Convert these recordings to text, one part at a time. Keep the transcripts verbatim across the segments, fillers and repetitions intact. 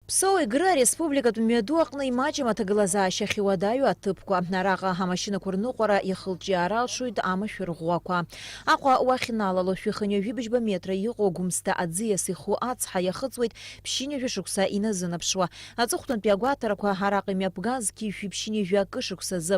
Ԥсоу Егры ареспубликатә мҩаду аҟны имаҷым аҭагылазаашьа ахьуадаҩу аҭыԥқәа. Араҟа амашьынақәа рныҟәара иахылҿиаара алшоит амашәыр ӷәӷәақәа. Аҟәа уахь иналало шәи хынҩажәи быжьба метра иҟоу Гәымсҭа аӡиас иху ацҳа иахыҵуеит ԥшьынҩажәа шықәса иназынаԥшуа. Аҵыхәтәантәи агәаҭарақәа араҟа имҩаԥгаз қьи шәи ԥшьынҩажәа акы шықәсазы.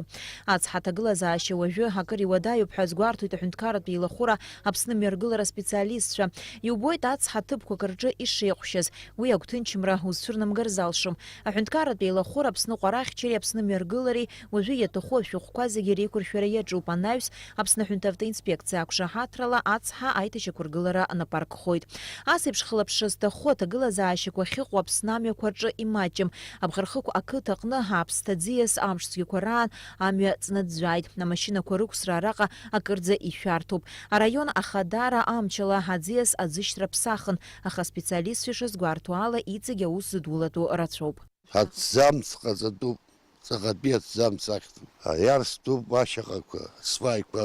Ацҳа аҭагылазаашьа уажәы акыр иуадаҩуп ҳәа азгәарҭоит аҳәынҭқарратә еилахәыра Аԥсны мҩаргылара специалистцәа. Иубоит ацҳа ҭыԥқәак рҿы ишеиҟәшьаз. Уи агәҭынчымра узцәырнамгар залшом. Аҳәынҭқарратә еилахәыра Аԥсны ҟәарахьчареи Аԥсны мҩаргылареи уажәы иаҭаху ашәҟәқәа зегьы реиқәыршәара иаҿуп анаҩс, Аԥсны аҳәынҭавтоинспекциа ақәшаҳаҭрала ацҳа аиҭашьақәыргылара напы аркхоит. Ас еиԥш хылаԥшра зҭаху аҭагылазаашьақәа ахьыҟоу Аԥсны амҩақәа рҿы имаҷым. Абӷархықә ақыҭа аҟны ааԥсҭа ӡиас амш цәгьақәа раан амҩа ҵнаӡәӡәааит. Амашьынақәа рықәсра араҟа акырӡа ишәарҭоуп. Араион ахадара амчала аӡиас аӡышьҭра ԥсахын, аха аспециалистцәа ишазгәарҭо ала, иҵегь аус зыдулатәу рацәоуп. Аҭӡамц ҟаҵатәуп, ҵаҟатәи аҭӡамц ахьӡуп. Аиарс дууп, ашьаҟақәа, асваиқәа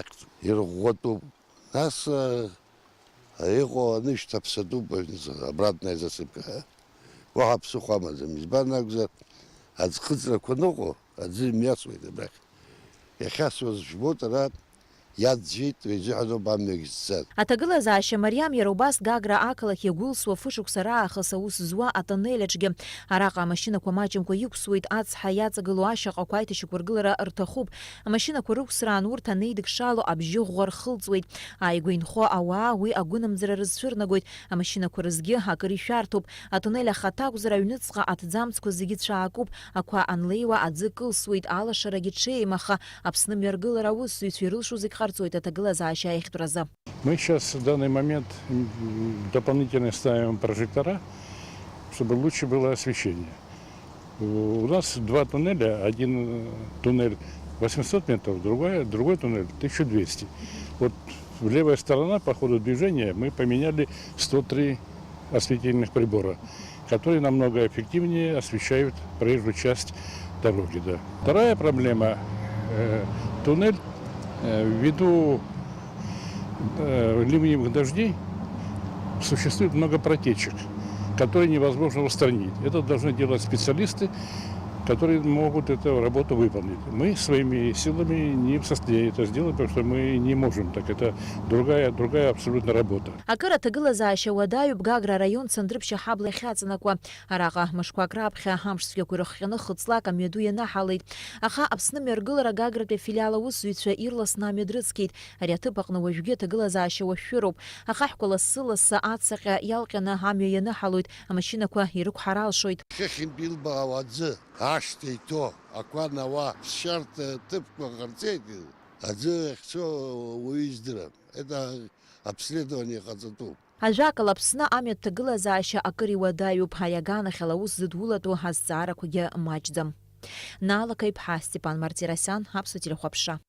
ахьӡуп, ирӷәӷәатәуп. Нас, а, иҟоу анышәҭ аԥсатәуп, обратная засыпка, а? Уаҳа ԥсыхәа амаӡам, избан акәзар, аӡхыҵрақәа ныҟәо, аӡы имҩасуеит абрахь. Иахьасуаз жәбоит, ара иаӡәӡәеит, уи изыҳәаноуп амҩагь зцаз. Аҭагылазаашьа мариам иара убас Гагра ақалақь иагәылсуа фышықәса раахыс аус зуа атоннель аҿгьы. Араҟа амашьынақәа маҷымкәа иқәсуеит, ацҳа иаҵагылоу ашьаҟақәа аиҭашьақәыргылара рҭахуп. Амашьынақәа рықәсраан урҭ анеидыкшало абжьы ӷәӷәа рхылҵуеит. Ааигәа инхо ауаа уи агәынамӡара рызцәырнагоит, амашьынақәа рызгьы акыр ишәарҭоуп. Атуннель ахаҭа акәзар, аҩныҵҟа аҭӡамцқәа зегьы цәаакуп, ақәа анлеиуа аӡы кылсуеит, алашарагьы ҽеим, аха Аԥсны мҩаргылара аусзуҩцәа ирылшо зегь ҟарҵоит аҭагылазаашьа аиӷьтәразы. Мы сейчас в данный момент, м, дополнительно ставим прожектора, чтобы лучше было освещение. У нас два туннеля, один, э, туннель восемьсот метров, другой, другой туннель тысяча двести. Вот левая сторона по ходу движения, мы поменяли сто три осветительных прибора, которые намного эффективнее освещают проезжую часть дороги. Да. Вторая проблема, э, туннель, э, ввиду, э, ливневых дождей существует много протечек, которые невозможно устранить. Это должны делать специалисты, которые могут эту работу выполнить. Мы своими силами не в состоянии это сделать, потому что мы не можем. Так это другая, другая абсолютно работа. Акыр аҭагылазаашьа уадаҩуп Гагра араион Цандрыԥшь аҳабла иахьаҵанакуа. Араҟа мышқәак раԥхьа амш цәгьақәа ирыхҟьаны хыцлак амҩаду ианаҳалеит. Аха Аԥсны мҩаргылара Гагратәи афилиал аусзуҩцәа ирласны амҩа дрыцқьеит. Ари аҭыԥ аҟны уажәгьы аҭагылазаашьа уашәшәыроуп. Ахаҳәқәа лассы-лассы ацаҟьа иалҟьаны амҩа ианыҳалоит, амашьынақәа ирықәҳара алшоит. Хыхьынтә илбаау аӡы, ашҭа иҭоу, ақәа науа, ԥсшьарҭа ҭыԥқәа ҟарҵеит, аӡы ахьцо уаҩы издырам. Это обследование ҟаҵатәуп. Ажәакала, Аԥсны амҩа ҭагылазаашьа акыр иуадаҩуп, ари аганахьала аус зыдулатәу азҵаарақәагьы маҷӡам. Наала Қаиԥҳа, Степан Мартиросиан, Аԥсуа телехәаԥшра.